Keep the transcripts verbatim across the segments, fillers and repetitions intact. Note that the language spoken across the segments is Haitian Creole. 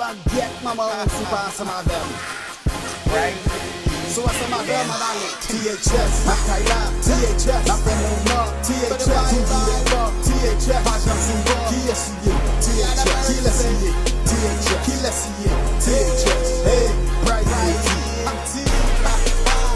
Bagyèt manman w si w pa ansanm avè m. Si w ansanm avè m, ann ale. T H S, Makayla, T H S, n ap fè mouvman, T H S, toujou devan, T H S, pa janm sou bò, kiyès li ye? T H S, kilès li ye? T H S, kilès li ye? T H S, hey, Bright Ricky.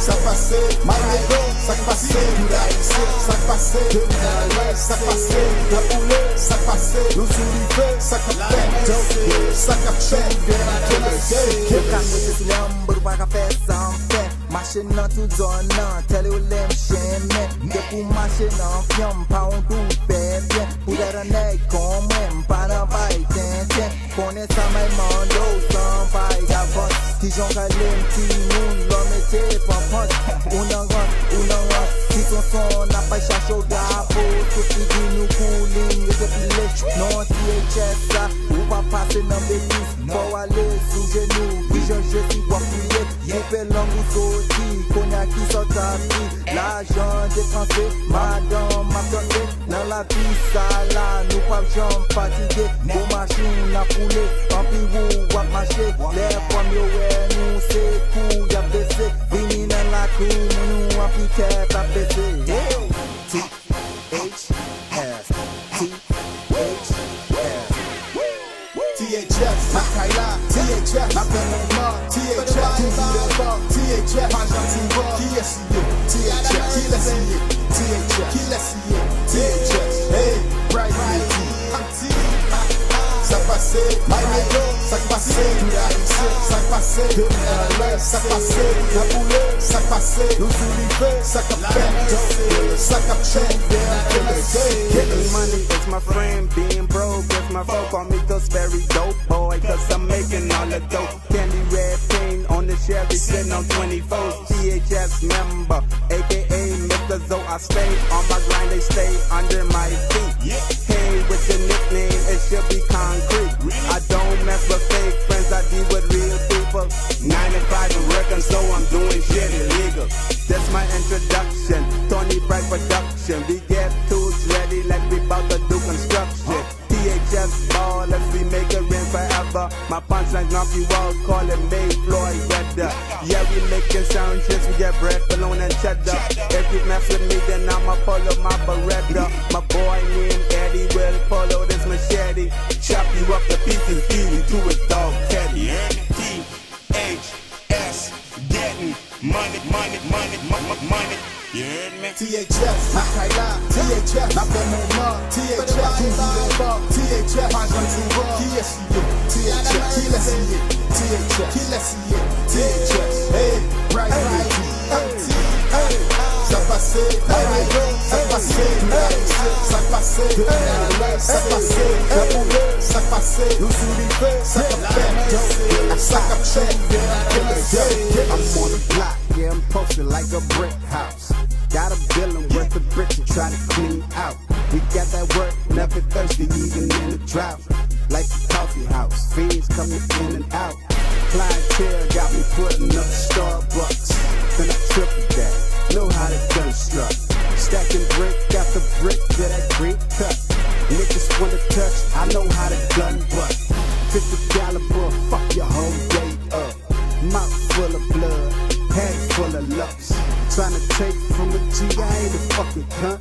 Sa k pase, Mayego, sa k pase, tout Ayisyen, sa k pase, depi nan lwès, sa k pase, nan koulè, sa k pase, nou sou dife, sa k ap fèt, sa k ap fèt, kenbe, kenbe, kenbe. Ou ka kote sou lanm, but ou pa ka fè sa m fè. Mache nan tout zòn nan, tèl yo lè m chemen. Depi w mache nan fyanm, pa wont ou fè byen. Poutèt an nèg kon mwen, m pa nan bay tenten. Konnen sa may mande w san bay davans. Kijan w ka rele m timoun lè w mete panpans? Ou nan rans, ou nan rans. Ti sonson n ap bay chache w drapo sou figi nou koulin yo te pile. Non T H S sa, ou pa pase nan betiz. Fò w ale sou jenou, kijan Jezi w ap priye. Koupe lang ou soti, kounye a kisa w t ap di? Lajan depanse, madanm ap danse. Nan lavi sa la, nou p ap janm fatige. Gwo machin ap woule, anpi ou w ap mache. Lè fanm yo wè nou, se kou y ap bese. Vini nan lakou moun ou, anpi tèt ap bese. Hey! T H S, T H S. T H S, Makayla, T H S, n ap fè mouvman, T H S, toujou devan, T H S, pa janm sou bò, kiyès li ye? T H S, kilès li ye? T H S, kilès li ye? T H S, hey, Bright Ricky. Sa k pase, Mayego, sa k pase, tout Ayisyen, sa k pase, depi nan lwès, sa k pase, nan koulè, sa k pase, nou sou dife, sa k ap fèt, sa k ap fèt, kenbe, kenbe. Getting money is my friend, being broke is my foe. Call me the Sperry dope boy, cause I'm making all the dope. Candy red paint on the Chevy, sitting on twenty-fours. T H S member, A K A Mister Zo. I stay on my grind, they stay under my feet. Hey, with the nickname, it should be concrete. I don't mess with fake friends, I deal with real people. Nine to five and working, so I'm doing shit illegal. That's my introduction, Tony Bright Production. We get tools ready like we bout to do construction. T H S ballers, we make it rain forever. My punchline knock you out, call it May Floyd weather. Yeah, we making sound shit, we get bread, bologna and cheddar. If you mess with me, then I'ma pull up my Beretta. My boy named Eddie will pull out his machete. Chop you up to pieces, give it to his dog Teddy. T H S, getting money, money, money, mo- mo- money. You heard me? T H S, Makayla, T H S, n ap fè mouvman, T H S, toujou devan, T H S, pa janm sou bò, kiyès li ye? T H S, kilès li ye? T H S, kilès li ye? T H S, hey, Bright Ricky, M T, hey, sa k pase, hey, sa k pase, sa k pase, sa k pase, sa k pase, nou sou dife, sa k ap fèt, sa k ap fèt, kenbe, kenbe. I'm on the block, yeah, I'm posted like a brick house. Got a building worth of bricks and try to clean out. We got that work, never thirsty, even in the drought. Like a coffee house, fiends coming in and out. Clientele got me putting up Starbucks. Then I triple that, know how to construct. Stacking brick after brick to that green cup. Niggas wanna touch, I know how to gun butt. fifty caliber, fuck your whole day up. Mouth full of blood, head full of lumps. Tryna take from a G, I ain't a fucking cunt.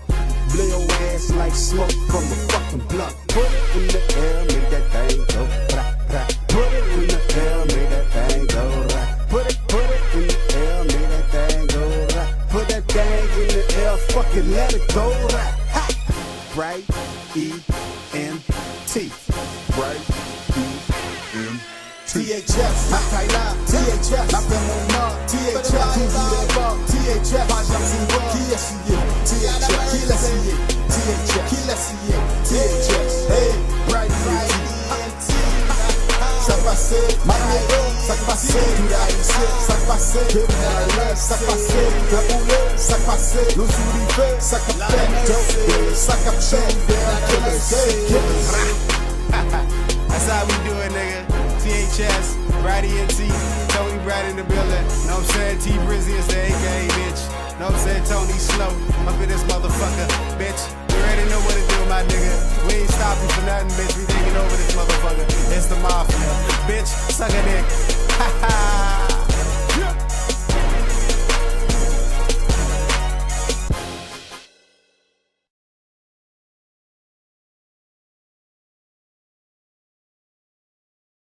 Blow your ass like smoke from a fucking blunt. Put it in the air, make that thing go. Pra, pra. Put it in the air, make that thing go. Ra. Put it, put it in the air, make that thing go. Ra. Put that thing in the air, fucking let it go. Ra. Ha! Bright E M T. Bright E M T. T H S, Makayla, T H S, n ap fè mouvman, T H S, toujou devan, T H S, pa janm sou bò, kiyès li ye? T H S, kilès li ye? T H S, kilès li ye? T H S, hey, Bright Ricky. Sa k pase, Mayego, sa k pase, tout Ayisyen, sa k pase, depi nan lwès, sa k pase, nan koulè, sa k pase, nou sou dife, sa k ap fèt, sa k ap fèt, kenbe, kenbe. That's how we do it, nigga. T H S, Brady and T, Tony Brad in the building. Know what I'm saying? T Brizzy is the A K A, bitch. Know what I'm saying? Tony Slow, up in this motherfucker, bitch. You already know what to do, my nigga. We ain't stopping for nothing, bitch. We taking over this motherfucker. It's the mafia. Bitch, suck a dick. Ha ha.